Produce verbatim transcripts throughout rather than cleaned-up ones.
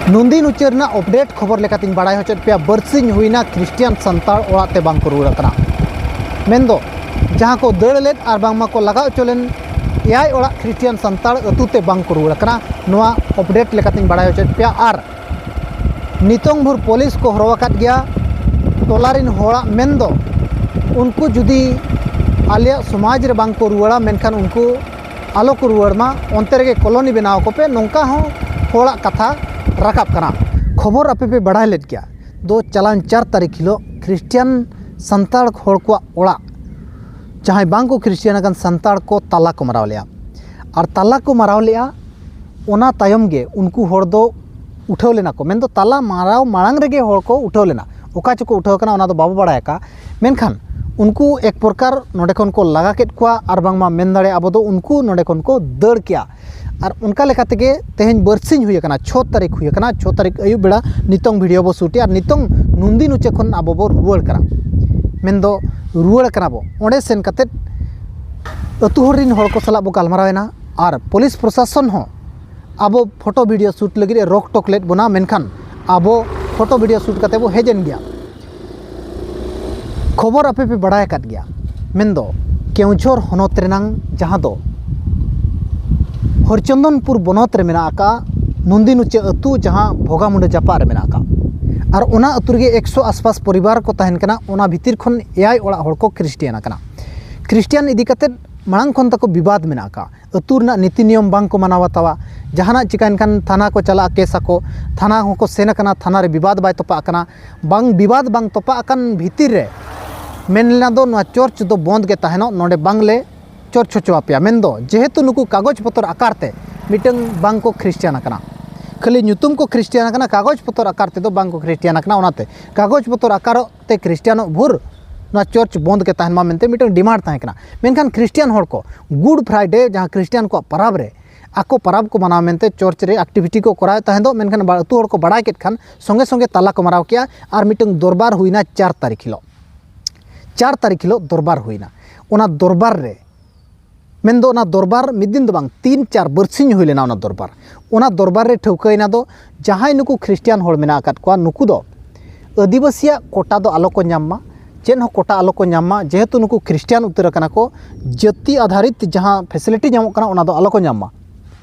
ᱱᱩᱱᱫᱤᱱ ᱩᱪᱟᱹᱨ ᱨᱮᱱᱟᱜ ᱟᱯᱰᱮᱴ ᱠᱷᱚᱵᱚᱨ ᱞᱮᱠᱟᱛᱤᱧ ᱵᱟᱲᱟᱭ ᱦᱚᱪᱚᱭᱮᱫ ᱯᱮᱭᱟ, ᱵᱟᱨᱥᱤᱧ ᱦᱩᱭᱱᱟ ᱠᱷᱨᱤᱥᱴᱤᱭᱟᱱ ᱥᱟᱱᱛᱟᱲ ᱚᱲᱟᱜ ᱛᱮ ᱵᱟᱝ ᱠᱚ ᱨᱩᱣᱟᱹᱲ ᱠᱟᱱᱟ᱾ ᱢᱮᱱᱫᱚ ᱡᱟᱦᱟᱸ ᱠᱚ ᱫᱟᱹᱲ ᱞᱮᱫ ᱟᱨ ᱵᱟᱝᱢᱟ ᱠᱚ ᱞᱟᱜᱟ ᱦᱚᱪᱚ ᱞᱮᱱ ᱮᱭᱟᱭ ᱚᱲᱟᱜ ᱠᱷᱨᱤᱥᱴᱤᱭᱟᱱ ᱥᱟᱱᱛᱟᱲ ᱟᱹᱛᱩ ᱛᱮ ᱵᱟᱝ ᱠᱚ ᱨᱩᱣᱟᱹᱲ ᱠᱟᱱᱟ, ᱱᱚᱣᱟ ᱟᱯᱰᱮᱴ ᱞᱮᱠᱟᱛᱤᱧ ᱵᱟᱲᱟᱭ ᱦᱚᱪᱚᱭᱮᱫ ᱯᱮᱭᱟ᱾ ᱟᱨ ᱱᱤᱛᱚᱝ ᱵᱷᱳᱨ ᱯᱩᱞᱤᱥ ᱠᱚ ᱦᱚᱨᱦᱚ ᱟᱠᱟᱫ ᱜᱮᱭᱟ ᱴᱚᱞᱟ ᱨᱤᱱ ᱦᱚᱲᱟᱜ, ᱢᱮᱱᱫᱚ ᱩᱱᱠᱩ ᱡᱩᱫᱤ ᱟᱞᱮᱭᱟᱜ ᱥᱚᱢᱟᱡᱽ ᱨᱮ ᱵᱟᱝ ᱠᱚ ᱨᱩᱣᱟᱹᱲᱟ, ᱢᱮᱱᱠᱷᱟᱱ ᱩᱱᱠᱩ ᱟᱞᱚ ᱠᱚ ᱨᱩᱣᱟᱹᱲ ᱢᱟ, ᱚᱱᱛᱮ ᱨᱮᱜᱮ ᱠᱚᱞᱚᱱᱤ ᱵᱮᱱᱟᱣ ᱟᱠᱚ ᱯᱮ, ᱱᱚᱝᱠᱟ ᱦᱚᱸ ᱦᱚᱲᱟᱜ ᱠᱟᱛᱷᱟ ᱨᱟᱠᱟᱵ ᱠᱟᱱᱟ᱾ ᱠᱷᱚᱵᱚᱨ ᱟᱯᱮ ᱯᱮ ᱵᱟᱲᱟᱭ ᱞᱮᱫ ᱜᱮᱭᱟ, ᱫᱚ ᱪᱟᱞᱟᱣᱮᱱ ᱪᱟᱨ ᱛᱟᱹᱨᱤᱠᱷ ᱦᱤᱞᱳᱜ ᱠᱷᱨᱤᱥᱴᱤᱭᱟᱱ ᱥᱟᱱᱛᱟᱲ ᱦᱚᱲ ᱠᱚᱣᱟᱜ ᱚᱲᱟᱜ, ᱡᱟᱦᱟᱸᱭ ᱵᱟᱝ ᱠᱚ ᱠᱷᱨᱤᱥᱴᱤᱭᱟᱱ ᱟᱠᱟᱱ ᱥᱟᱱᱛᱟᱲ ᱠᱚ ᱛᱟᱞᱟ ᱠᱚ ᱢᱟᱨᱟᱣ ᱞᱮᱫᱼᱟ᱾ ᱟᱨ ᱛᱟᱞᱟ ᱠᱚ ᱢᱟᱨᱟᱣ ᱞᱮᱫᱼᱟ, ᱚᱱᱟ ᱛᱟᱭᱚᱢ ᱜᱮ ᱩᱱᱠᱩ ᱦᱚᱲ ᱫᱚ ᱩᱴᱷᱟᱹᱣ ᱞᱮᱱᱟ ᱠᱚ, ᱢᱮᱱᱫᱚ ᱛᱟᱞᱟ ᱢᱟᱨᱟᱣ ᱢᱟᱲᱟᱝ ᱨᱮᱜᱮ ᱦᱚᱲ ᱠᱚ ᱩᱴᱷᱟᱹᱣ ᱞᱮᱱᱟ᱾ ᱚᱠᱟ ᱪᱚᱠᱚ ᱩᱴᱷᱟᱹᱣ ᱠᱟᱱᱟ, ᱚᱱᱟ ᱫᱚ ᱵᱟᱵᱚ ᱵᱟᱲᱟᱭ ᱟᱠᱟᱫᱼᱟ, ᱢᱮᱱᱠᱷᱟᱱ ᱩᱱᱠᱩ ᱮᱠ ᱯᱨᱚᱠᱟᱨ ᱱᱚᱰᱮ ᱠᱷᱚᱱ ᱠᱚ ᱞᱟᱜᱟ ᱠᱮᱫ ᱠᱚᱣᱟ, ᱟᱨ ᱵᱟᱝᱢᱟ ᱢᱮᱱ ᱫᱟᱲᱮᱭᱟᱜᱼᱟ ᱟᱵᱚ ᱫᱚ ᱩᱱᱠᱩ ᱱᱚᱰᱮ ᱠᱷᱚᱱ ᱠᱚ ᱫᱟᱹᱲ ᱠᱮᱜᱼᱟ᱾ ᱟᱨ ᱚᱱᱠᱟ ᱞᱮᱠᱟ ᱛᱮᱜᱮ ᱛᱮᱦᱮᱧ ᱵᱟᱨᱥᱤᱧ ᱦᱩᱭ ᱟᱠᱟᱱᱟ, ᱪᱷᱚ ᱛᱟᱹᱨᱤᱠᱷ ᱦᱩᱭ ᱟᱠᱟᱱᱟ, ᱪᱷᱚ ᱛᱟᱹᱨᱤᱠᱷ ᱟᱹᱭᱩᱵ ᱵᱮᱲᱟ ᱱᱤᱛᱚᱝ ᱵᱷᱤᱰᱤᱭᱳ ᱵᱚ ᱥᱩᱴᱮᱜᱼᱟ, ᱟᱨ ᱱᱤᱛᱚᱝ ᱱᱩᱱᱫᱤᱱ ᱩᱪᱟᱹ ᱠᱷᱚᱱ ᱟᱵᱚ ᱵᱚ ᱨᱩᱣᱟᱹᱲ ᱠᱟᱱᱟ᱾ ᱢᱮᱱᱫᱚ ᱨᱩᱣᱟᱹᱲ ᱠᱟᱱᱟ ᱵᱚ, ᱚᱸᱰᱮ ᱥᱮᱱ ᱠᱟᱛᱮᱫ ᱟᱹᱛᱩ ᱦᱚᱲ ᱨᱤᱱ ᱦᱚᱲ ᱠᱚ ᱥᱟᱞᱟᱜ ᱵᱚ ᱜᱟᱞᱢᱟᱨᱟᱣ ᱮᱱᱟ, ᱟᱨ ᱯᱩᱞᱤᱥ ᱯᱨᱚᱥᱟᱥᱚᱱ ᱦᱚᱸ ᱟᱵᱚ ᱯᱷᱳᱴᱳ ᱵᱷᱤᱰᱤᱭᱳ ᱥᱩᱴ ᱞᱟᱹᱜᱤᱫ ᱮ ᱨᱳᱠ ᱴᱳᱠ ᱞᱮᱫ ᱵᱚᱱᱟ, ᱢᱮᱱᱠᱷᱟᱱ ᱟᱵᱚ ᱯᱷᱳᱴᱳ ᱵᱷᱤᱰᱤᱭᱳ ᱥᱩᱴ ᱠᱟᱛᱮ ᱵᱚ ᱦᱮᱡ ᱮᱱ ᱜᱮᱭᱟ᱾ ᱠᱷᱚᱵᱚᱨ ᱟᱯᱮ ᱯᱮ ᱵᱟᱲᱟᱭ ᱟᱠᱟᱫ ᱜᱮᱭᱟ, ᱢᱮᱱᱫᱚ ᱠᱮᱣᱡᱷᱚᱨ ᱦᱚᱱᱚᱛ ᱨᱮᱱᱟᱝ ᱡᱟᱦᱟᱸ ᱫᱚ ᱦᱚᱨᱤᱪᱚᱱᱫᱚᱱᱯᱩᱨ ᱵᱚᱱᱚᱛ ᱨᱮ ᱢᱮᱱᱟᱜ ᱟᱠᱟᱫ ᱱᱩᱱᱫᱤᱱᱩᱪᱟᱹ ᱟᱹᱛᱩ, ᱡᱟᱦᱟᱸ ᱵᱷᱚᱜᱟᱢᱩᱸᱰᱟᱹ ᱡᱟᱯᱟᱜ ᱨᱮ ᱢᱮᱱᱟᱜ ᱟᱠᱟᱫ, ᱟᱨ ᱚᱱᱟ ᱟᱹᱛᱩ ᱨᱮᱜᱮ ᱮᱠᱥᱚ ᱟᱥᱯᱟᱥ ᱯᱚᱨᱤᱵᱟᱨ ᱠᱚ ᱛᱟᱦᱮᱱ ᱠᱟᱱᱟ᱾ ᱚᱱᱟ ᱵᱷᱤᱛᱤᱨ ᱠᱷᱚᱱ ᱮᱭᱟᱭ ᱚᱲᱟᱜ ᱦᱚᱲ ᱠᱚ ᱠᱷᱨᱤᱥᱴᱤᱭᱟᱱ ᱟᱠᱟᱱᱟ᱾ ᱠᱷᱨᱤᱥᱴᱤᱭᱟᱱ ᱤᱫᱤ ᱠᱟᱛᱮᱫ ᱢᱟᱲᱟᱝ ᱠᱷᱚᱱ ᱛᱟᱠᱚ ᱵᱤᱵᱟᱫ ᱢᱮᱱᱟᱜ ᱟᱠᱟᱫ, ᱟᱹᱛᱩ ᱨᱮᱱᱟᱜ ᱱᱤᱛᱤ ᱱᱤᱭᱚᱢ ᱵᱟᱝ ᱠᱚ ᱢᱟᱱᱟᱣ ᱵᱟᱛᱟᱣᱟ᱾ ᱡᱟᱦᱟᱱᱟᱜ ᱪᱤᱠᱟᱹᱭᱮᱱ ᱠᱷᱟᱱ ᱛᱷᱟᱱᱟ ᱠᱚ ᱪᱟᱞᱟᱜᱼᱟ, ᱠᱮᱥ ᱟᱠᱚ, ᱛᱷᱟᱱᱟ ᱦᱚᱸᱠᱚ ᱥᱮᱱ ᱟᱠᱟᱱᱟ, ᱛᱷᱟᱱᱟ ᱨᱮ ᱵᱤᱵᱟᱫ ᱵᱟᱭ ᱛᱚᱯᱟᱜ ᱟᱠᱟᱱᱟ᱾ ᱵᱟᱝ ᱵᱤᱵᱟᱫ ᱵᱟᱝ ᱛᱚᱯᱟᱜ ᱟᱠᱟᱱ ᱵᱷᱤᱛᱤᱨ ᱨᱮ ᱢᱮᱱ ᱞᱮᱱᱟ ᱫᱚ ᱱᱚᱣᱟ ᱪᱚᱨᱪ ᱫᱚ ᱵᱚᱱᱫ ᱜᱮ ᱛᱟᱦᱮᱱᱚᱜ, ᱱᱚᱰᱮ ᱵᱟᱝᱞᱮ ᱪᱚᱨᱪ ᱦᱚᱪᱚ ᱟᱯᱮᱭᱟ᱾ ᱢᱮᱱᱫᱚ ᱡᱮᱦᱮᱛᱩ ᱱᱩᱠᱩ ᱠᱟᱜᱚᱡᱽ ᱯᱚᱛᱚᱨ ᱟᱠᱟᱨ ᱛᱮ ᱢᱤᱫᱴᱟᱝ ᱵᱟᱝ ᱠᱚ ᱠᱷᱨᱤᱥᱴᱤᱭᱟᱱ ᱟᱠᱟᱱᱟ, ᱠᱷᱟᱹᱞᱤ ᱧᱩᱛᱩᱢ ᱠᱚ ᱠᱷᱨᱤᱥᱴᱤᱭᱟᱱ ᱟᱠᱟᱱᱟ, ᱠᱟᱜᱚᱡᱽ ᱯᱚᱛᱚᱨ ᱟᱠᱟᱨ ᱛᱮᱫᱚ ᱵᱟᱝ ᱠᱚ ᱠᱷᱨᱤᱥᱴᱤᱭᱟᱱ ᱟᱠᱟᱱᱟ᱾ ᱚᱱᱟᱛᱮ ᱠᱟᱜᱚᱡᱽ ᱯᱚᱛᱚᱨ ᱟᱠᱟᱨᱚᱜ ᱛᱮ ᱠᱷᱨᱤᱥᱴᱤᱭᱟᱱᱚᱜ ᱵᱷᱳᱨ ᱱᱚᱣᱟ ᱪᱚᱨᱪ ᱵᱚᱱᱫ ᱜᱮ ᱛᱟᱦᱮᱱ ᱢᱟ ᱢᱮᱱᱛᱮ ᱢᱤᱫᱴᱟᱝ ᱰᱤᱢᱟᱱᱰ ᱛᱟᱦᱮᱸ ᱠᱟᱱᱟ᱾ ᱢᱮᱱᱠᱷᱟᱱ ᱠᱷᱨᱤᱥᱴᱤᱭᱟᱱ ᱦᱚᱲ ᱠᱚ ᱜᱩᱰ ᱯᱷᱨᱟᱭᱰᱮ, ᱡᱟᱦᱟᱸ ᱠᱷᱨᱤᱥᱴᱤᱭᱟᱱ ᱠᱚᱣᱟᱜ ᱯᱟᱨᱟᱵᱽ ᱨᱮ, ᱟᱠᱚ ᱯᱟᱨᱟᱵᱽ ᱠᱚ ᱢᱟᱱᱟᱣ ᱢᱮᱱᱛᱮ ᱪᱚᱨᱪ ᱨᱮ ᱮᱠᱴᱤᱵᱷᱤᱴᱤ ᱠᱚ ᱠᱚᱨᱟᱣᱮᱫ ᱛᱟᱦᱮᱸ ᱫᱚ, ᱢᱮᱱᱠᱷᱟᱱ ᱵᱟ-, ᱟᱹᱛᱩ ᱦᱚᱲ ᱠᱚ ᱵᱟᱲᱟᱭ ᱠᱮᱫ ᱠᱷᱟᱱ ᱥᱚᱸᱜᱮ ᱥᱚᱸᱜᱮ ᱛᱟᱞᱟ ᱠᱚ ᱢᱟᱨᱟᱣ ᱠᱮᱜᱼᱟ᱾ ᱟᱨ ᱢᱤᱫᱴᱟᱝ ᱫᱚᱨᱵᱟᱨ ᱦᱩᱭᱱᱟ ᱪᱟᱨ ᱛᱟᱹᱨᱤᱠᱷ ᱦᱤᱞᱳᱜ, ᱪᱟᱨ ᱛᱟᱹᱨᱤᱠᱷ ᱦᱤᱞᱳᱜ ᱫᱚᱨᱵᱟᱨ ᱦᱩᱭᱱᱟ᱾ ᱚᱱᱟ ᱫᱚᱨᱵᱟᱨ ᱨᱮ ᱢᱮᱱᱫᱚ ᱚᱱᱟ ᱫᱚᱨᱵᱟᱨ ᱢᱤᱫ ᱫᱤᱱ ᱫᱚ ᱵᱟᱝ, ᱛᱤᱱ ᱪᱟᱨ ᱵᱟᱨᱥᱤᱧ ᱦᱩᱭ ᱞᱮᱱᱟ ᱚᱱᱟ ᱫᱚᱨᱵᱟᱨ᱾ ᱚᱱᱟ ᱫᱚᱨᱵᱟᱨ ᱨᱮ ᱴᱷᱟᱹᱣᱠᱟᱹᱭᱮᱱᱟ ᱫᱚ, ᱡᱟᱦᱟᱸᱭ ᱱᱩᱠᱩ ᱠᱷᱨᱤᱥᱴᱤᱭᱟᱱ ᱦᱚᱲ ᱢᱮᱱᱟᱜ ᱟᱠᱟᱫ ᱠᱚᱣᱟ, ᱱᱩᱠᱩ ᱫᱚ ᱟᱹᱫᱤᱵᱟᱹᱥᱤᱭᱟᱜ ᱠᱳᱴᱟ ᱫᱚ ᱟᱞᱚ ᱠᱚ ᱧᱟᱢ ᱢᱟ, ᱪᱮᱫ ᱦᱚᱸ ᱠᱳᱴᱟ ᱟᱞᱚ ᱠᱚ ᱧᱟᱢ ᱢᱟ, ᱡᱮᱦᱮᱛᱩ ᱱᱩᱠᱩ ᱠᱷᱨᱤᱥᱴᱤᱭᱟᱱ ᱩᱛᱟᱹᱨ ᱟᱠᱟᱱᱟ ᱠᱚ, ᱡᱟᱹᱛᱤ ᱟᱫᱷᱟᱨᱤᱛ ᱡᱟᱦᱟᱸ facility ᱧᱟᱢᱚᱜ ᱠᱟᱱᱟ ᱚᱱᱟ ᱫᱚ ᱟᱞᱚ ᱠᱚ ᱧᱟᱢ ᱢᱟ᱾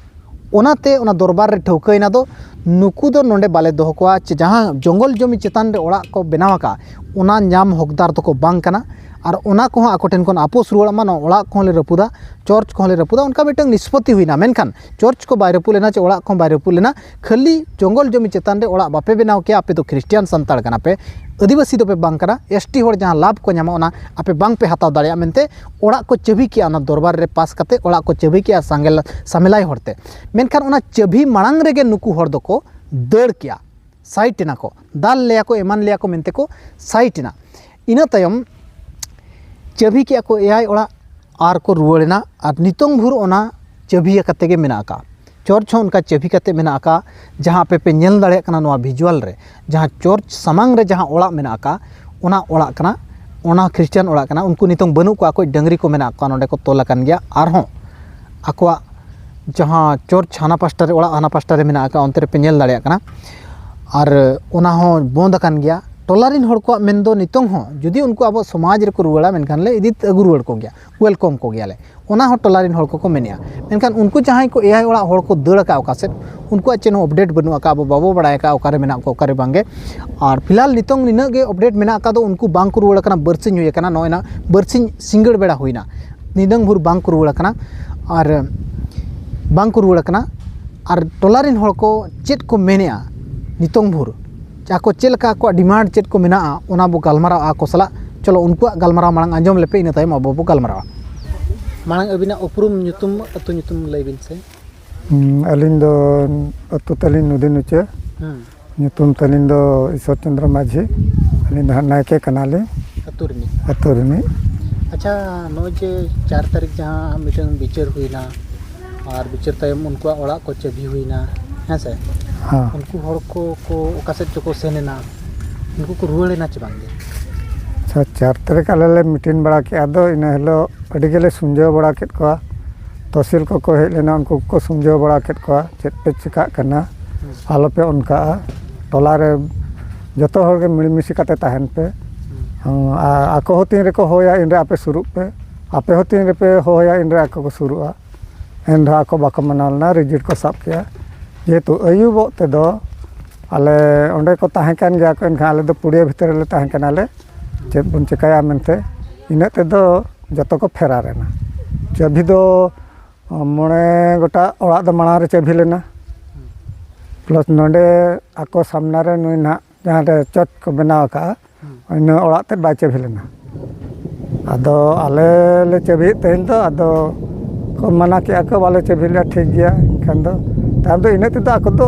ᱚᱱᱟᱛᱮ ᱚᱱᱟ ᱫᱚᱨᱵᱟᱨ ᱨᱮ ᱴᱷᱟᱹᱣᱠᱟᱹᱭᱮᱱᱟ ᱫᱚ, ᱱᱩᱠᱩ ᱫᱚ ᱱᱚᱰᱮ ᱵᱟᱞᱮ ᱫᱚᱦᱚ ᱠᱚᱣᱟ, ᱪᱮ ᱡᱟᱦᱟᱸ ᱡᱚᱝᱜᱚᱞ ᱡᱚᱢᱤ ᱪᱮᱛᱟᱱ ᱨᱮ ᱚᱲᱟᱜ ᱠᱚ ᱵᱮᱱᱟᱣ ᱟᱠᱟᱫ, ᱚᱱᱟ ᱧᱟᱢ ᱦᱚᱠᱫᱟᱨ ᱫᱚᱠᱚ ᱵᱟᱝ ᱠᱟᱱᱟ᱾ ᱟᱨ ᱚᱱᱟ ᱠᱚᱦᱚᱸ ᱟᱠᱚ ᱴᱷᱮᱱ ᱠᱷᱚᱱ ᱟᱯᱳᱥ ᱨᱩᱣᱟᱹᱲᱚᱜ ᱢᱟ, ᱱᱚᱣᱟ ᱚᱲᱟᱜ ᱠᱚᱦᱚᱸ ᱞᱮ ᱨᱟᱹᱯᱩᱫᱟ, ᱪᱚᱨᱪ ᱠᱚᱦᱚᱸ ᱞᱮ ᱨᱟᱹᱯᱩᱫᱟ, ᱚᱱᱠᱟ ᱢᱤᱫᱴᱟᱝ ᱱᱤᱥᱯᱚᱛᱤ ᱦᱩᱭᱱᱟ᱾ ᱢᱮᱱᱠᱷᱟᱱ ᱪᱚᱨᱪ ᱠᱚ ᱵᱟᱭ ᱨᱟᱹᱯᱩᱫ ᱞᱮᱱᱟ, ᱪᱮ ᱚᱲᱟᱜ ᱠᱚᱦᱚᱸ ᱵᱟᱭ ᱨᱟᱹᱯᱩᱫ ᱞᱮᱱᱟ, ᱠᱷᱟᱹᱞᱤ ᱡᱚᱝᱜᱚᱞ ᱡᱚᱢᱤ ᱪᱮᱛᱟᱱ ᱨᱮ ᱚᱲᱟᱜ ᱵᱟᱯᱮ ᱵᱮᱱᱟᱣ ᱠᱮᱭᱟ, ᱟᱯᱮ ᱫᱚ ᱠᱷᱨᱤᱥᱴᱤᱭᱟᱱ ᱥᱟᱱᱛᱟᱲ ᱠᱟᱱᱟ ᱯᱮ, ᱟᱹᱫᱤᱵᱟᱹᱥᱤ ᱫᱚᱯᱮ ᱵᱟᱝ ᱠᱟᱱᱟ, ᱮᱥ ᱴᱤ ᱦᱚᱲ ᱡᱟᱦᱟᱸ ᱞᱟᱵᱷ ᱠᱚ ᱧᱟᱢᱟ ᱚᱱᱟ ᱟᱯᱮ ᱵᱟᱝ ᱯᱮ ᱦᱟᱛᱟᱣ ᱫᱟᱲᱮᱭᱟᱜᱼᱟ ᱢᱮᱱᱛᱮ ᱚᱲᱟᱜ ᱠᱚ ᱪᱟᱹᱵᱤ ᱠᱮᱜᱼᱟ᱾ ᱚᱱᱟ ᱫᱚᱨᱵᱟᱨ ᱨᱮ ᱯᱟᱥ ᱠᱟᱛᱮ ᱚᱲᱟᱜ ᱠᱚ ᱪᱟᱹᱵᱤ ᱠᱮᱜᱼᱟ ᱥᱟᱸᱜᱮᱞ-, ᱥᱟᱢᱮᱞᱟᱭ ᱦᱚᱲᱛᱮ᱾ ᱢᱮᱱᱠᱷᱟᱱ ᱚᱱᱟ ᱪᱟᱹᱵᱤ ᱢᱟᱲᱟᱝ ᱨᱮᱜᱮ ᱱᱩᱠᱩ ᱦᱚᱲ ᱫᱚᱠᱚ ᱫᱟᱹᱲ ᱠᱮᱜᱼᱟ, ᱥᱟᱭᱤᱴ ᱮᱱᱟ ᱠᱚ, ᱫᱟᱞ ᱞᱮᱭᱟ ᱠᱚ, ᱮᱢᱟᱱ ᱞᱮᱭᱟ ᱠᱚ ᱢᱮᱱᱛᱮ ᱠᱚ ᱥᱟᱭᱤᱴ ᱮᱱᱟ᱾ ᱤᱱᱟᱹ ᱛᱟᱭᱚᱢ ᱪᱟᱹᱵᱤ ᱠᱮᱜᱼᱟ ᱠᱚ ᱮᱭᱟᱭ ᱚᱲᱟᱜ ᱟᱨ ᱠᱚ ᱨᱩᱣᱟᱹᱲ ᱮᱱᱟ᱾ ᱟᱨ ᱱᱤᱛᱚᱝ ᱵᱷᱳᱨ ᱚᱱᱟ ᱪᱟᱹᱵᱤ ᱟᱠᱟᱛᱮ ᱜᱮ ᱢᱮᱱᱟᱜ ᱟᱠᱟᱫᱼᱟ᱾ ᱪᱚᱨᱪ ᱦᱚᱸ ᱚᱱᱠᱟ ᱪᱟᱹᱵᱤ ᱠᱟᱛᱮ ᱢᱮᱱᱟᱜ ᱟᱠᱟᱫᱼᱟ, ᱡᱟᱦᱟᱸ ᱟᱯᱮ ᱯᱮ ᱧᱮᱞ ᱫᱟᱲᱮᱭᱟᱜ ᱠᱟᱱᱟ ᱱᱚᱣᱟ ᱵᱷᱤᱡᱩᱣᱟᱞ ᱨᱮ, ᱡᱟᱦᱟᱸ ᱪᱚᱨᱪ ᱥᱟᱢᱟᱝ ᱨᱮ ᱡᱟᱦᱟᱸ ᱚᱲᱟᱜ ᱢᱮᱱᱟᱜ ᱟᱠᱟᱫᱼᱟ, ᱚᱱᱟ ᱚᱲᱟᱜ ᱠᱟᱱᱟ, ᱚᱱᱟ ᱠᱷᱨᱤᱥᱴᱟᱱ ᱚᱲᱟᱜ ᱠᱟᱱᱟ᱾ ᱩᱱᱠᱩ ᱱᱤᱛᱚᱝ ᱵᱟᱹᱱᱩᱜ ᱠᱚᱣᱟ, ᱟᱠᱚ ᱰᱟᱹᱝᱨᱤ ᱠᱚ ᱢᱮᱱᱟᱜ ᱠᱚᱣᱟ ᱱᱚᱸᱰᱮ ᱠᱚ ᱛᱚᱞ ᱟᱠᱟᱱ ᱜᱮᱭᱟ᱾ ᱟᱨᱦᱚᱸ ᱟᱠᱚᱣᱟᱜ ᱡᱟᱦᱟᱸ ᱪᱚᱨᱪ ᱦᱟᱱᱟ ᱯᱟᱥᱴᱟ ᱨᱮ, ᱚᱲᱟᱜ ᱦᱟᱱᱟ ᱯᱟᱥᱴᱟ ᱨᱮ ᱢᱮᱱᱟᱜ ᱟᱠᱟᱫᱼᱟ, ᱚᱱᱛᱮ ᱨᱮᱯᱮ ᱧᱮᱞ ᱫᱟᱲᱮᱭᱟᱜ ᱠᱟᱱᱟ᱾ ᱟᱨ ᱚᱱᱟ ᱦᱚᱸ ᱵᱚᱸᱫᱽ ᱟᱠᱟᱱ ᱜᱮᱭᱟ᱾ ᱴᱚᱞᱟ ᱨᱮᱱ ᱦᱚᱲ ᱠᱚᱣᱟᱜ ᱢᱮᱱ ᱫᱚ ᱱᱤᱛᱚᱝ ᱦᱚᱸ ᱡᱩᱫᱤ ᱩᱱᱠᱩ ᱟᱵᱚ ᱥᱚᱢᱟᱡᱽ ᱨᱮᱠᱚ ᱨᱩᱣᱟᱹᱲᱟ, ᱢᱮᱱᱠᱷᱟᱱ ᱞᱮ ᱤᱫᱤ ᱟᱹᱜᱩ ᱨᱩᱣᱟᱹᱲ ᱠᱚᱜᱮᱭᱟ, ᱣᱮᱞᱠᱟᱢ ᱠᱚᱜᱮᱭᱟᱞᱮ᱾ ᱚᱱᱟ ᱦᱚᱸ ᱴᱚᱞᱟ ᱨᱮᱱ ᱦᱚᱲ ᱠᱚᱠᱚ ᱢᱮᱱᱮᱜᱼᱟ᱾ ᱢᱮᱱᱠᱷᱟᱱ ᱩᱱᱠᱩ ᱡᱟᱦᱟᱸᱭ ᱠᱚ ᱮᱭᱟᱭ ᱚᱲᱟᱜ ᱦᱚᱲ ᱠᱚ ᱫᱟᱹᱲ ᱟᱠᱟᱫ ᱚᱠᱟ ᱥᱮᱫ, ᱩᱱᱠᱩᱣᱟᱜ ᱪᱮᱫ ᱦᱚᱸ ᱟᱯᱰᱮᱴ ᱵᱟᱹᱱᱩᱜ ᱟᱠᱟᱫᱼᱟ, ᱟᱵᱚ ᱵᱟᱵᱚ ᱵᱟᱲᱟᱭ ᱟᱠᱟᱫᱼᱟ ᱚᱠᱟᱨᱮ ᱢᱮᱱᱟᱜ ᱠᱚᱣᱟ, ᱚᱠᱟᱨᱮ ᱵᱟᱝᱜᱮ᱾ ᱟᱨ ᱯᱷᱤᱞᱦᱟᱞ ᱱᱤᱛᱚᱝ ᱱᱤᱱᱟᱹᱜ ᱜᱮ ᱟᱯᱰᱮᱴ ᱢᱮᱱᱟᱜ ᱟᱠᱟᱫ ᱫᱚ, ᱩᱱᱠᱩ ᱵᱟᱝ ᱠᱚ ᱨᱩᱣᱟᱹᱲ ᱟᱠᱟᱱᱟ, ᱵᱟᱨᱥᱤᱧ ᱦᱩᱭ ᱟᱠᱟᱱᱟ, ᱱᱚᱜᱼᱚᱭ ᱱᱟ ᱵᱟᱨᱥᱤᱧ ᱥᱤᱸᱜᱟᱹᱲ ᱵᱮᱲᱟ ᱦᱩᱭᱱᱟ, ᱧᱤᱫᱟᱹ ᱵᱷᱳᱨ ᱵᱟᱝ ᱠᱚ ᱨᱩᱣᱟᱹᱲ ᱟᱠᱟᱱᱟ᱾ ᱟᱨ ᱵᱟᱝ ᱠᱚ ᱨᱩᱣᱟᱹᱲ ᱟᱠᱟᱱᱟ᱾ ᱟᱨ ᱴᱚᱞᱟ ᱨᱮᱱ ᱦᱚᱲ ᱠᱚ ᱪᱮᱫ ᱠᱚ ᱢᱮᱱᱮᱜᱼᱟ ᱱᱤᱛᱚᱝ ᱵᱷᱳᱨ, ᱟᱠᱚ ᱪᱮᱫ ᱞᱮᱠᱟ ᱟᱠᱚᱣᱟᱜ ᱰᱤᱢᱟᱱᱰ ᱪᱮᱫ ᱠᱚ ᱢᱮᱱᱟᱜᱼᱟ, ᱚᱱᱟ ᱵᱚ ᱜᱟᱞᱢᱟᱨᱟᱣᱟ ᱟᱠᱚ ᱥᱟᱞᱟᱜ᱾ ᱪᱚᱞᱚ, ᱩᱱᱠᱩᱣᱟᱜ ᱜᱟᱞᱢᱟᱨᱟᱣ ᱢᱟᱲᱟᱝ ᱟᱸᱡᱚᱢ ᱞᱮᱯᱮ, ᱤᱱᱟᱹ ᱛᱟᱭᱚᱢ ᱟᱵᱚ ᱵᱚ ᱜᱟᱞᱢᱟᱨᱟᱣᱟ᱾ ᱢᱟᱲᱟᱝ ᱟᱹᱵᱤᱱᱟᱜ ᱩᱯᱨᱩᱢ ᱧᱩᱛᱩᱢ, ᱟᱹᱛᱩ ᱧᱩᱛᱩᱢ ᱞᱟᱹᱭ ᱵᱤᱱ ᱥᱮ᱾ ᱦᱩᱸ, ᱟᱹᱞᱤᱧ ᱫᱚ ᱟᱹᱛᱩ ᱛᱟᱹᱞᱤᱧ ᱱᱚᱫᱤᱱ ᱩᱪᱟᱹ᱾ ᱦᱩᱸ᱾ ᱧᱩᱛᱩᱢ ᱛᱟᱹᱞᱤᱧ ᱫᱚ ᱤᱥᱚᱨ ᱪᱚᱱᱫᱨᱚ ᱢᱟᱹᱡᱷᱤ᱾ ᱟᱹᱞᱤᱧ ᱫᱚ ᱦᱟᱸᱜ ᱱᱟᱭᱠᱮ ᱠᱟᱱᱟᱞᱤᱧ᱾ ᱟᱹᱛᱩ ᱨᱤᱱᱤᱡ᱾ ᱟᱹᱛᱩ ᱨᱤᱱᱤᱡ᱾ ᱟᱪᱪᱷᱟ, ᱱᱚᱜᱼᱚᱭ ᱡᱮ ᱪᱟᱨ ᱛᱟᱹᱨᱤᱠᱷ ᱡᱟᱦᱟᱸ ᱢᱤᱫᱴᱟᱝ ᱵᱤᱪᱟᱹᱨ ᱦᱩᱭᱱᱟ, ᱟᱨ ᱵᱤᱪᱟᱹᱨ ᱛᱟᱭᱚᱢ ᱩᱱᱠᱩᱣᱟᱜ ᱚᱲᱟᱜ ᱠᱚ ᱪᱟᱹᱵᱤ ᱦᱩᱭᱱᱟ, ᱦᱮᱸ ᱥᱮ? ᱦᱮᱸ᱾ ᱩᱱᱠᱩ ᱦᱚᱲ ᱠᱚ, ᱠᱚ ᱚᱠᱟ ᱥᱮᱫ ᱪᱚᱠᱚ ᱥᱮᱱ ᱮᱱᱟ, ᱩᱱᱠᱩ ᱠᱚ ᱨᱩᱣᱟᱹᱲ ᱮᱱᱟ ᱪᱮ ᱵᱟᱝ ᱜᱮ? ᱟᱪᱪᱷᱟ, ᱪᱟᱨ ᱛᱟᱹᱨᱤᱠᱷ ᱟᱞᱮ ᱞᱮ ᱢᱤᱴᱤᱝ ᱵᱟᱲᱟ ᱠᱮᱜᱼᱟ, ᱟᱫᱚ ᱤᱱᱟᱹ ᱦᱤᱞᱳᱜ ᱟᱹᱰᱤ ᱜᱮᱞᱮ ᱥᱩᱧᱡᱟᱹᱣ ᱵᱟᱲᱟ ᱠᱮᱫ ᱠᱚᱣᱟ᱾ ᱛᱚᱦᱥᱤᱞ ᱠᱚᱠᱚ ᱦᱮᱡ ᱞᱮᱱᱟ, ᱩᱱᱠᱩ ᱠᱚᱠᱚ ᱥᱩᱢᱡᱷᱟᱹᱣ ᱵᱟᱲᱟ ᱠᱮᱫ ᱠᱚᱣᱟ, ᱪᱮᱫ ᱯᱮ ᱪᱤᱠᱟᱹᱜ ᱠᱟᱱᱟ, ᱟᱞᱚᱯᱮ ᱚᱱᱠᱟᱜᱼᱟ, ᱴᱚᱞᱟ ᱨᱮ ᱡᱚᱛᱚ ᱦᱚᱲ ᱜᱮ ᱢᱤᱞᱮᱢᱤᱥᱮ ᱠᱟᱛᱮ ᱛᱟᱦᱮᱱ ᱯᱮ᱾ ᱦᱮᱸ, ᱟᱨ ᱟᱠᱚ ᱦᱚᱸ ᱛᱤᱱ ᱨᱮᱠᱚ ᱦᱚᱦᱚᱭᱟ, ᱤᱱᱨᱮ ᱟᱯᱮ ᱥᱩᱨᱩᱜ ᱯᱮ, ᱟᱯᱮ ᱦᱚᱸ ᱛᱤᱱ ᱨᱮᱯᱮ ᱦᱚᱦᱚᱭᱟ, ᱤᱱᱨᱮ ᱟᱠᱚ ᱠᱚ ᱥᱩᱨᱩᱜᱼᱟ᱾ ᱮᱱ ᱨᱮᱦᱚᱸ ᱟᱠᱚ ᱵᱟᱠᱚ ᱢᱟᱱᱟᱣ ᱞᱮᱱᱟ, ᱨᱤᱡᱤᱴ ᱠᱚ ᱥᱟᱵ ᱠᱮᱜᱼᱟ᱾ ᱡᱮᱦᱮᱛᱩ ᱟᱹᱭᱩᱵᱚᱜ ᱛᱮᱫᱚ ᱟᱞᱮ ᱚᱸᱰᱮ ᱠᱚ ᱛᱟᱦᱮᱸ ᱠᱟᱱ ᱜᱮᱭᱟ ᱠᱚ, ᱮᱱᱠᱷᱟᱱ ᱟᱞᱮ ᱫᱚ ᱯᱩᱲᱤᱭᱟᱹ ᱵᱷᱤᱛᱨᱤ ᱨᱮᱞᱮ ᱛᱟᱦᱮᱸ ᱠᱟᱱᱟᱞᱮ, ᱪᱮᱫ ᱵᱚᱱ ᱪᱤᱠᱟᱹᱭᱟ ᱢᱮᱱᱛᱮ᱾ ᱤᱱᱟᱹᱜ ᱛᱮᱫᱚ ᱡᱚᱛᱚ ᱠᱚ ᱯᱷᱮᱨᱟᱨ ᱮᱱᱟ᱾ ᱪᱟᱹᱵᱤ ᱫᱚ ᱢᱚᱬᱮ ᱜᱚᱴᱟᱝ ᱚᱲᱟᱜ ᱫᱚ ᱢᱟᱲᱟᱝ ᱨᱮ ᱪᱟᱹᱵᱤ ᱞᱮᱱᱟ, ᱯᱞᱟᱥ ᱱᱚᱰᱮ ᱟᱠᱚ ᱥᱟᱢᱱᱟ ᱨᱮ ᱱᱩᱭ ᱱᱟᱦᱟᱜ ᱡᱟᱦᱟᱸ ᱨᱮ ᱪᱚᱪ ᱠᱚ ᱵᱮᱱᱟᱣ ᱟᱠᱟᱫᱼᱟ, ᱤᱱᱟᱹ ᱚᱲᱟᱜ ᱛᱮᱫ ᱵᱟᱭ ᱪᱟᱹᱵᱤ ᱞᱮᱱᱟ᱾ ᱟᱫᱚ ᱟᱞᱮ ᱞᱮ ᱪᱟᱹᱵᱤᱭᱮᱫ ᱛᱟᱦᱮᱱ ᱫᱚ, ᱟᱫᱚ ᱠᱚ ᱢᱟᱱᱟ ᱠᱮᱜᱼᱟ ᱠᱚ, "ᱵᱟᱞᱮ ᱪᱟᱹᱵᱤ ᱞᱮᱜᱼᱟ, ᱴᱷᱤᱠ ᱜᱮᱭᱟ᱾" ᱮᱱᱠᱷᱟᱱ ᱫᱚ ᱛᱟᱭᱚᱢ ᱫᱚ ᱤᱱᱟᱹᱜ ᱛᱮᱫᱚ ᱟᱠᱚ ᱫᱚ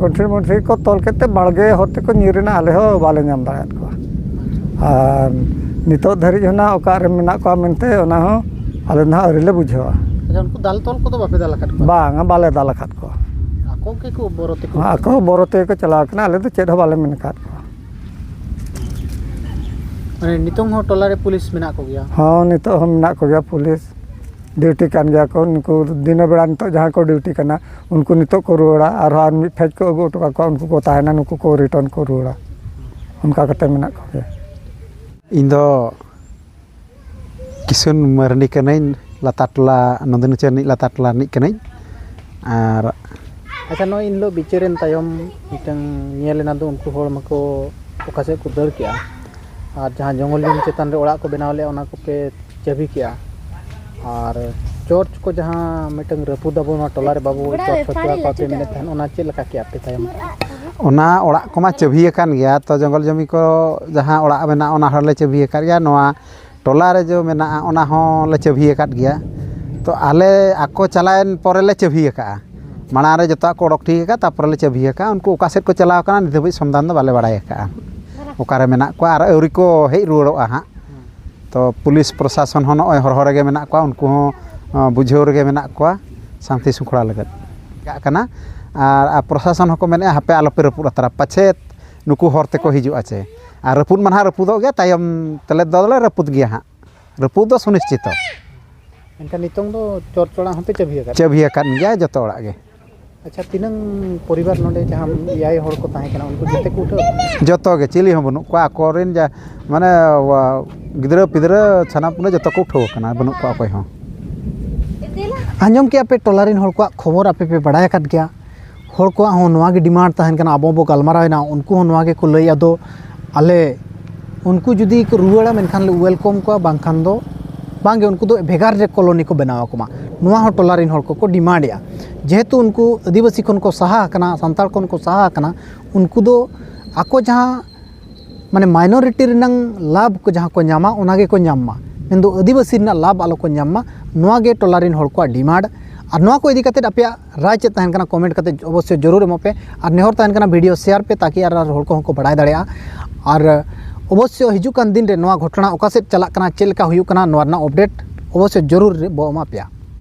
ᱜᱚᱱᱴᱷᱤ ᱢᱚᱱᱴᱷᱤ ᱠᱚ ᱛᱚᱞ ᱠᱮᱫ ᱛᱮ ᱵᱟᱲᱜᱮ ᱦᱚᱨ ᱛᱮᱠᱚ ᱧᱤᱨ ᱮᱱᱟ, ᱟᱞᱮ ᱦᱚᱸ ᱵᱟᱞᱮ ᱧᱟᱢ ᱫᱟᱲᱮᱭᱟᱫ ᱠᱚᱣᱟ᱾ ᱟᱨ ᱱᱤᱛᱚᱜ ᱫᱷᱟᱹᱨᱤᱡ ᱦᱚᱸ ᱱᱟᱜ ᱚᱠᱟ ᱨᱮ ᱢᱮᱱᱟᱜ ᱠᱚᱣᱟ ᱢᱮᱱᱛᱮ, ᱚᱱᱟ ᱦᱚᱸ ᱟᱞᱮ ᱫᱚ ᱱᱟᱜ ᱟᱹᱣᱨᱤ ᱞᱮ ᱵᱩᱡᱷᱟᱹᱣᱟ᱾ ᱟᱪᱪᱷᱟ, ᱩᱱᱠᱩ ᱫᱟᱞ ᱛᱚᱞ ᱠᱚᱫᱚ ᱵᱟᱯᱮ ᱫᱟᱞ ᱟᱠᱟᱫ ᱠᱚᱣᱟ? ᱵᱟᱝᱟ, ᱵᱟᱞᱮ ᱫᱟᱞ ᱟᱠᱟᱫ ᱠᱚᱣᱟ᱾ ᱟᱠᱚ ᱜᱮᱠᱚ ᱵᱚᱨᱚ ᱛᱮᱠᱚ ᱟᱠᱚ ᱦᱚᱸ ᱵᱚᱨᱚ ᱛᱮᱜᱮ ᱠᱚ ᱪᱟᱞᱟᱣ ᱠᱟᱱᱟ, ᱟᱞᱮ ᱫᱚ ᱪᱮᱫ ᱦᱚᱸ ᱵᱟᱞᱮ ᱢᱮᱱ ᱟᱠᱟᱫ ᱠᱚᱣᱟ᱾ ᱢᱟᱱᱮ ᱱᱤᱛᱚᱝ ᱦᱚᱸ ᱴᱚᱞᱟ ᱨᱮ ᱯᱩᱞᱤᱥ ᱢᱮᱱᱟᱜ ᱠᱚᱜᱮᱭᱟ? ᱦᱚᱸ, ᱱᱤᱛᱚᱜ ᱦᱚᱸ ᱢᱮᱱᱟᱜ ᱠᱚᱜᱮᱭᱟ ᱯᱩᱞᱤᱥ, ᱰᱤᱭᱩᱴᱤ ᱠᱟᱱ ᱜᱮᱭᱟ ᱠᱚ᱾ ᱱᱩᱠᱩ ᱫᱤᱱᱟᱹ ᱵᱮᱲᱟ ᱱᱤᱛᱚᱜ ᱡᱟᱦᱟᱸᱭ ᱠᱚ ᱰᱤᱭᱩᱴᱤ ᱠᱟᱱᱟ, ᱩᱱᱠᱩ ᱱᱤᱛᱚᱜ ᱠᱚ ᱨᱩᱣᱟᱹᱲᱟ, ᱟᱨᱦᱚᱸ ᱟᱨ ᱢᱤᱫ ᱯᱷᱮᱡᱽ ᱠᱚ ᱟᱹᱜᱩ ᱦᱚᱴᱚ ᱠᱟᱠᱚᱣᱟ, ᱩᱱᱠᱩ ᱠᱚ ᱛᱟᱦᱮᱱᱟ, ᱱᱩᱠᱩ ᱠᱚ ᱨᱤᱴᱟᱨᱱ ᱠᱚ ᱨᱩᱣᱟᱹᱲᱟ, ᱚᱱᱠᱟ ᱠᱟᱛᱮ ᱢᱮᱱᱟᱜ ᱠᱚᱜᱮᱭᱟ᱾ ᱤᱧ ᱫᱚ ᱠᱤᱥᱩᱱ ᱢᱟᱹᱨᱰᱤ ᱠᱟᱹᱱᱟᱹᱧ, ᱞᱟᱛᱟᱨ ᱴᱚᱞᱟ ᱱᱚᱱᱫᱤᱱᱤ ᱨᱤᱱᱤᱡ ᱞᱟᱛᱟᱨ ᱴᱚᱞᱟ ᱨᱤᱱᱤᱡ ᱠᱟᱹᱱᱟᱹᱧ᱾ ᱟᱨ ᱟᱪᱪᱷᱟ, ᱱᱚᱜᱼᱚᱭ ᱤᱱ ᱦᱤᱞᱳᱜ ᱵᱤᱪᱟᱹᱨᱮᱱ ᱛᱟᱭᱚᱢ ᱢᱤᱫᱴᱟᱝ ᱧᱮᱞ ᱮᱱᱟ ᱫᱚ, ᱩᱱᱠᱩ ᱦᱚᱲ ᱢᱟᱠᱚ ᱚᱠᱟ ᱥᱮᱫ ᱠᱚ ᱫᱟᱹᱲ ᱠᱮᱜᱼᱟ, ᱟᱨ ᱡᱟᱦᱟᱸ ᱡᱚᱝᱜᱚᱞ ᱡᱚᱢᱤ ᱪᱮᱛᱟᱱ ᱨᱮ ᱚᱲᱟᱜ ᱠᱚ ᱵᱮᱱᱟᱣ ᱞᱮᱜᱼᱟ, ᱚᱱᱟ ᱠᱚᱯᱮ ᱪᱟᱹᱵᱤ ᱠᱮᱜᱼᱟ, ᱟᱨ ᱪᱚᱨᱪ ᱠᱚ ᱡᱟᱦᱟᱸ ᱢᱤᱫᱴᱟᱝ ᱨᱟᱹᱯᱩᱫ ᱟᱵᱚᱱ, ᱱᱚᱣᱟ ᱴᱚᱞᱟ ᱨᱮ ᱵᱟᱵᱚ ᱪᱚᱨᱪ ᱦᱚᱪᱚ ᱟᱠᱚᱣᱟ ᱯᱮ ᱢᱮᱱᱮᱫ ᱛᱟᱦᱮᱸᱫ, ᱚᱱᱟ ᱪᱮᱫ ᱞᱮᱠᱟ ᱠᱮᱜᱼᱟ ᱯᱮ ᱛᱟᱭᱚᱢ? ᱚᱱᱟ ᱚᱲᱟᱜ ᱠᱚᱢᱟ ᱪᱟᱹᱵᱤ ᱟᱠᱟᱱ ᱜᱮᱭᱟ, ᱛᱚ ᱡᱚᱝᱜᱚᱞ ᱡᱚᱢᱤ ᱠᱚ ᱡᱟᱦᱟᱸ ᱚᱲᱟᱜ ᱢᱮᱱᱟᱜᱼᱟ, ᱚᱱᱟ ᱦᱚᱸᱞᱮ ᱪᱟᱹᱵᱤ ᱟᱠᱟᱫ ᱜᱮᱭᱟ᱾ ᱱᱚᱣᱟ ᱴᱚᱞᱟ ᱨᱮ ᱡᱚ ᱢᱮᱱᱟᱜᱼᱟ, ᱚᱱᱟ ᱦᱚᱸᱞᱮ ᱪᱟᱹᱵᱤ ᱟᱠᱟᱫ ᱜᱮᱭᱟ᱾ ᱛᱚ ᱟᱞᱮ ᱟᱠᱚ ᱪᱟᱞᱟᱣᱮᱱ ᱯᱚᱨᱮ ᱞᱮ ᱪᱟᱹᱵᱤ ᱟᱠᱟᱫᱼᱟ᱾ ᱢᱟᱲᱟᱝ ᱨᱮ ᱡᱚᱛᱚᱣᱟᱜ ᱠᱚ ᱚᱰᱚᱠ ᱴᱷᱤᱠ ᱟᱠᱟᱫᱼᱟ, ᱛᱟᱨᱯᱚᱨᱮ ᱞᱮ ᱪᱟᱹᱵᱤ ᱟᱠᱟᱫᱼᱟ᱾ ᱩᱱᱠᱩ ᱚᱠᱟ ᱥᱮᱫ ᱠᱚ ᱪᱟᱞᱟᱣ ᱟᱠᱟᱱᱟ, ᱱᱤᱛ ᱫᱷᱟᱹᱵᱤᱡ ᱥᱚᱱᱫᱷᱟᱱ ᱫᱚ ᱵᱟᱞᱮ ᱵᱟᱲᱟᱭ ᱟᱠᱟᱫᱼᱟ, ᱚᱠᱟᱨᱮ ᱢᱮᱱᱟᱜ ᱠᱚᱣᱟ, ᱟᱨ ᱟᱹᱣᱨᱤ ᱠᱚ ᱦᱮᱡ ᱨᱩᱣᱟᱹᱲᱚᱜᱼᱟ ᱦᱟᱸᱜ᱾ ᱛᱚ ᱯᱩᱞᱤᱥ ᱯᱨᱚᱥᱟᱥᱚᱱ ᱦᱚᱸ ᱱᱚᱜᱼᱚᱭ ᱦᱚᱨᱦᱚ ᱨᱮᱜᱮ ᱢᱮᱱᱟᱜ ᱠᱚᱣᱟ, ᱩᱱᱠᱩ ᱦᱚᱸ ᱟᱸ, ᱵᱩᱡᱷᱟᱹᱣ ᱨᱮᱜᱮ ᱢᱮᱱᱟᱜ ᱠᱚᱣᱟ, ᱥᱟᱱᱛᱤ ᱥᱨᱤᱝᱠᱷᱚᱞᱟ ᱞᱟᱹᱜᱤᱫ ᱪᱟᱞᱟᱜ ᱠᱟᱱᱟ᱾ ᱟᱨ, ᱟᱨ ᱯᱨᱚᱥᱟᱥᱚᱱ ᱦᱚᱸᱠᱚ ᱢᱮᱱᱮᱫᱼᱟ, "ᱦᱟᱯᱮ ᱟᱞᱚᱯᱮ ᱨᱟᱹᱯᱩᱫ ᱦᱟᱛᱟᱲᱟ, ᱯᱟᱪᱷᱮ ᱱᱩᱠᱩ ᱦᱚᱨ ᱛᱮᱠᱚ ᱦᱤᱡᱩᱜᱼᱟ ᱪᱮ?" ᱟᱨ ᱨᱟᱹᱯᱩᱫ ᱢᱟ ᱱᱟᱦᱟᱜ ᱨᱟᱹᱯᱩᱫᱚᱜ ᱜᱮᱭᱟ, ᱛᱟᱭᱚᱢ ᱛᱮᱞᱮ ᱫᱚᱞᱮ ᱨᱟᱹᱯᱩᱫ ᱜᱮᱭᱟ ᱦᱟᱸᱜ, ᱨᱟᱹᱯᱩᱫ ᱫᱚ ᱥᱩᱱᱤᱥᱪᱤᱛᱚ᱾ ᱮᱱᱠᱷᱟᱱ ᱱᱤᱛᱚᱝ ᱫᱚ ᱪᱚᱨ ᱪᱚᱲᱟ ᱦᱚᱸᱯᱮ ᱪᱟᱹᱵᱷᱤ ᱟᱠᱟᱫ? ᱪᱟᱹᱵᱷᱤ ᱟᱠᱟᱫ ᱜᱮᱭᱟ ᱡᱚᱛᱚ ᱚᱲᱟᱜ ᱜᱮ᱾ ᱟᱪᱪᱷᱟ, ᱛᱤᱱᱟᱹᱝ ᱯᱚᱨᱤᱵᱟᱨ ᱱᱚᱰᱮ ᱡᱟᱦᱟᱸ ᱮᱭᱟᱭ ᱦᱚᱲ ᱠᱚ ᱛᱟᱦᱮᱸ ᱠᱟᱱᱟ, ᱩᱱᱠᱩ ᱡᱚᱛᱚ ᱠᱚ ᱩᱴᱷᱟᱹᱣ? ᱡᱚᱛᱚ ᱜᱮ, ᱪᱤᱞᱤ ᱦᱚᱸ ᱵᱟᱹᱱᱩᱜ ᱠᱚᱣᱟ᱾ ᱟᱠᱚᱨᱮᱱ ᱡᱟ, ᱢᱟᱱᱮ, ᱜᱤᱫᱽᱨᱟᱹ ᱯᱤᱫᱽᱨᱟᱹ ᱥᱟᱱᱟᱢ ᱠᱚ ᱡᱚᱛᱚ ᱠᱚ ᱩᱴᱷᱟᱹᱣ ᱟᱠᱟᱱᱟ, ᱵᱟᱹᱱᱩᱜ ᱠᱚᱣᱟ ᱚᱠᱚᱭ ᱦᱚᱸ᱾ ᱟᱸᱡᱚᱢ ᱠᱮᱜᱼᱟ ᱯᱮ, ᱴᱚᱞᱟ ᱨᱮᱱ ᱦᱚᱲ ᱠᱚᱣᱟᱜ ᱠᱷᱚᱵᱚᱨ ᱟᱯᱮ ᱯᱮ ᱵᱟᱲᱟᱭ ᱟᱠᱟᱫ ᱜᱮᱭᱟ᱾ ᱦᱚᱲ ᱠᱚᱣᱟᱜ ᱦᱚᱸ ᱱᱚᱣᱟ ᱜᱮ ᱰᱤᱢᱟᱱᱰ ᱛᱟᱦᱮᱱ ᱠᱟᱱᱟ, ᱟᱵᱚ ᱵᱚ ᱜᱟᱞᱢᱟᱨᱟᱣ ᱮᱱᱟ, ᱩᱱᱠᱩ ᱦᱚᱸ ᱱᱚᱣᱟ ᱜᱮᱠᱚ ᱞᱟᱹᱭ, ᱟᱫᱚ ᱟᱞᱮ ᱩᱱᱠᱩ ᱡᱩᱫᱤ ᱠᱚ ᱨᱩᱣᱟᱹᱲᱟ, ᱢᱮᱱᱠᱷᱟᱱ ᱞᱮ ᱳᱭᱮᱞᱠᱟᱢ ᱠᱚᱣᱟ, ᱵᱟᱝᱠᱷᱟᱱ ᱫᱚ ᱵᱟᱝᱜᱮ, ᱩᱱᱠᱩ ᱫᱚ ᱵᱷᱮᱜᱟᱨ ᱨᱮ ᱠᱚᱞᱚᱱᱤ ᱠᱚ ᱵᱮᱱᱟᱣ ᱟᱠᱚ ᱢᱟ᱾ ᱱᱚᱣᱟ ᱦᱚᱸ ᱴᱚᱞᱟ ᱨᱮᱱ ᱦᱚᱲ ᱠᱚᱠᱚ ᱰᱤᱢᱟᱱᱰᱮᱜᱼᱟ᱾ ᱡᱮᱦᱮᱛᱩ ᱩᱱᱠᱩ ᱟᱹᱫᱤᱵᱟᱹᱥᱤ ᱠᱷᱚᱱ ᱠᱚ ᱥᱟᱦᱟ ᱟᱠᱟᱱᱟ, ᱥᱟᱱᱛᱟᱲ ᱠᱷᱚᱱ ᱠᱚ ᱥᱟᱦᱟ ᱟᱠᱟᱱᱟ, ᱩᱱᱠᱩ ᱫᱚ ᱟᱠᱚ ᱡᱟᱦᱟᱸ, ᱢᱟᱱᱮ, ᱢᱟᱭᱱᱚᱨᱤᱴᱤ ᱨᱮᱱᱟᱝ ᱞᱟᱵᱷ ᱠᱚ ᱡᱟᱦᱟᱸ ᱠᱚ ᱧᱟᱢᱟ, ᱚᱱᱟ ᱜᱮᱠᱚ ᱧᱟᱢ ᱢᱟ, ᱢᱮᱱᱫᱚ ᱟᱹᱫᱤᱵᱟᱹᱥᱤ ᱨᱮᱱᱟᱜ ᱞᱟᱵᱷ ᱟᱞᱚ ᱠᱚ ᱧᱟᱢ ᱢᱟ, ᱱᱚᱣᱟ ᱜᱮ ᱴᱚᱞᱟ ᱨᱮᱱ ᱦᱚᱲ ᱠᱚᱣᱟᱜ ᱰᱤᱢᱟᱱᱰ᱾ ᱟᱨ ᱱᱚᱣᱟ ᱠᱚ ᱤᱫᱤ ᱠᱟᱛᱮᱫ ᱟᱯᱮᱭᱟᱜ ᱨᱟᱭ ᱪᱮᱫ ᱛᱟᱦᱮᱱ ᱠᱟᱱᱟ, ᱠᱚᱢᱮᱱᱴ ᱠᱟᱛᱮᱫ ᱚᱵᱚᱥᱥᱳᱭ ᱡᱚᱨᱩᱨ ᱮᱢᱚᱜ ᱯᱮ᱾ ᱟᱨ ᱱᱮᱦᱚᱨ ᱛᱟᱦᱮᱱ ᱠᱟᱱᱟ, ᱵᱷᱤᱰᱤᱭᱳ ᱥᱮᱭᱟᱨ ᱯᱮ, ᱛᱟᱠᱤ ᱟᱨ, ᱟᱨ ᱦᱚᱲ ᱠᱚᱦᱚᱸ ᱠᱚ ᱵᱟᱲᱟᱭ ᱫᱟᱲᱮᱭᱟᱜᱼᱟ᱾ ᱟᱨ ᱚᱵᱚᱥᱥᱳᱭ ᱦᱤᱡᱩᱜ ᱠᱟᱱ ᱫᱤᱱ ᱨᱮ ᱱᱚᱣᱟ ᱜᱷᱚᱴᱚᱱᱟ ᱚᱠᱟ ᱥᱮᱫ ᱪᱟᱞᱟᱜ ᱠᱟᱱᱟ, ᱪᱮᱫ ᱞᱮᱠᱟ ᱦᱩᱭᱩᱜ ᱠᱟᱱᱟ, ᱱᱚᱣᱟ ᱨᱮᱱᱟᱜ ᱟᱯᱰᱮᱴ ᱚᱵᱚᱥᱥᱳᱭ ᱡᱚᱨᱩᱨ ᱵᱚ ᱮᱢᱟ ᱯᱮᱭᱟ᱾